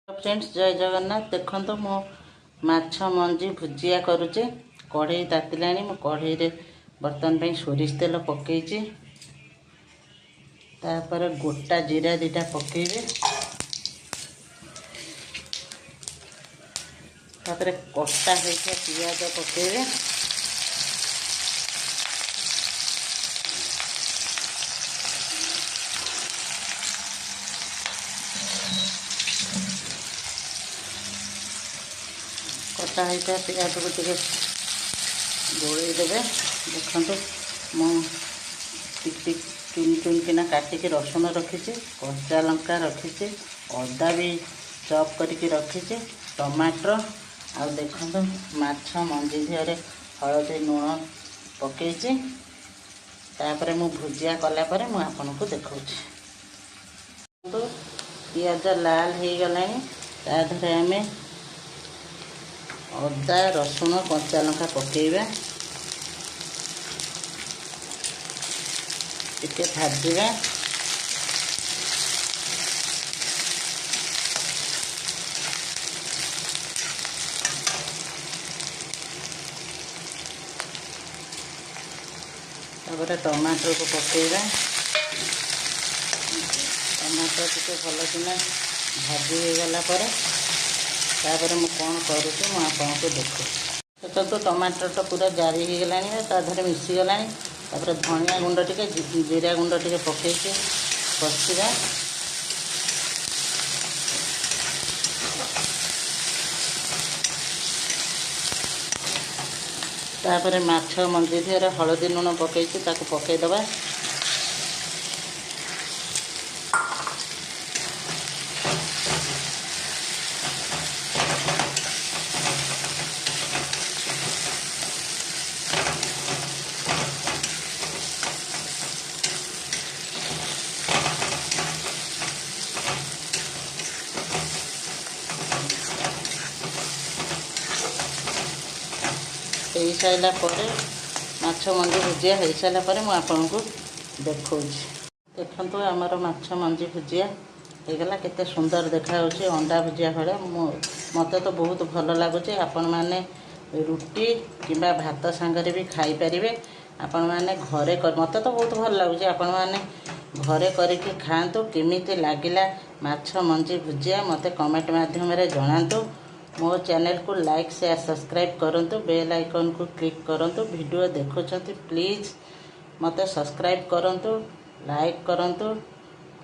Friends, ଜୟ ଜଗନ୍ନାଥ। ଦେଖନ୍ତୁ, ମୁଁ ମାଛ ମଞ୍ଜି ଭୁଜିଆ କରୁଛି। କଢ଼େଇ ତାତିଲାଣି। ମୁଁ କଢ଼େଇରେ ବର୍ତ୍ତମାନ ପାଇଁ ସୋରିଷ ତେଲ ପକେଇଛି। ତାପରେ ଗୋଟା ଜିରା 2ଟା ପକେଇବେ। ତାପରେ କଟା ହେଇଥିବା ପିଆଜ ପକେଇବେ। କଟା ହେଇଥିବା ପିଆଜକୁ ଟିକେ ଗୋଳେଇ ଦେବେ। ଦେଖନ୍ତୁ, ମୁଁ ଟିକ ଟିକ ଚୁନ ଚୁନ କିନା କାଟିକି ରସୁଣ ରଖିଛି, କଞ୍ଚା ଲଙ୍କା ରଖିଛି, ଅଦା ବି ଚପ୍ କରିକି ରଖିଛି, ଟମାଟର। ଆଉ ଦେଖନ୍ତୁ, ମାଛ ମଞ୍ଜି ଦେହରେ ହଳଦୀ ଲୁଣ ପକେଇଛି। ତାପରେ ମୁଁ ଭୁଜିଆ କଲା ପରେ ମୁଁ ଆପଣଙ୍କୁ ଦେଖାଉଛି। ପିଆଜ ଲାଲ ହେଇଗଲାଣି। ତା ଦେହରେ ଆମେ ଅଦା, ରସୁଣ, କଞ୍ଚା ଲଙ୍କା ପକେଇବା, ଟିକେ ଭାଜିବା। ତାପରେ ଟମାଟରକୁ ପକେଇବା। ଟମାଟର ଟିକେ ଭଲକିନା ଭାଜି ହେଇଗଲା ପରେ ତାପରେ ମୁଁ କ'ଣ କରୁଛି, ମୁଁ ଆପଣଙ୍କୁ ଦେଖୁଛି। ଦେଖନ୍ତୁ, ଟମାଟରଟା ପୁରା ଜାରି ହେଇଗଲାଣି, ତା ଦେହରେ ମିଶିଗଲାଣି। ତାପରେ ଧନିଆ ଗୁଣ୍ଡ ଟିକେ, ଜିରା ଗୁଣ୍ଡ ଟିକେ ପକେଇକି କଷିବା। ତାପରେ ମାଛ ମଞ୍ଜି ଦେହରେ ହଳଦୀ ଲୁଣ ପକେଇଛି, ତାକୁ ପକେଇଦେବା। ହେଇସାରିଲା ପରେ, ମାଛ ମଞ୍ଜି ଭୁଜିଆ ହେଇସାରିଲା ପରେ ମୁଁ ଆପଣଙ୍କୁ ଦେଖାଉଛି। ଦେଖନ୍ତୁ, ଆମର ମାଛ ମଞ୍ଜି ଭୁଜିଆ ହେଇଗଲା। କେତେ ସୁନ୍ଦର ଦେଖାଯାଉଛି, ଅଣ୍ଡା ଭୁଜିଆ ଭଳିଆ। ମୁଁ ମୋତେ ତ ବହୁତ ଭଲ ଲାଗୁଛି। ଆପଣମାନେ ରୁଟି କିମ୍ବା ଭାତ ସାଙ୍ଗରେ ବି ଖାଇପାରିବେ। ଆପଣମାନେ ଘରେ, ମୋତେ ତ ବହୁତ ଭଲ ଲାଗୁଛି। ଆପଣମାନେ ଘରେ କରିକି ଖାଆନ୍ତୁ। କେମିତି ଲାଗିଲା ମାଛ ମଞ୍ଜି ଭୁଜିଆ, ମୋତେ କମେଣ୍ଟ ମାଧ୍ୟମରେ ଜଣାନ୍ତୁ। ମୋ ଚ୍ୟାନେଲକୁ ଲାଇକ୍, ସେୟାର, ସବସ୍କ୍ରାଇବ୍ କରନ୍ତୁ, ବେଲ୍ ଆଇକନ୍କୁ କ୍ଲିକ୍ କରନ୍ତୁ। ଭିଡ଼ିଓ ଦେଖୁଛନ୍ତି, ପ୍ଲିଜ୍ ମୋତେ ସବସ୍କ୍ରାଇବ୍ କରନ୍ତୁ, ଲାଇକ୍ କରନ୍ତୁ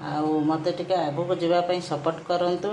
ଆଉ ମୋତେ ଟିକେ ଆଗକୁ ଯିବା ପାଇଁ ସପୋର୍ଟ କରନ୍ତୁ।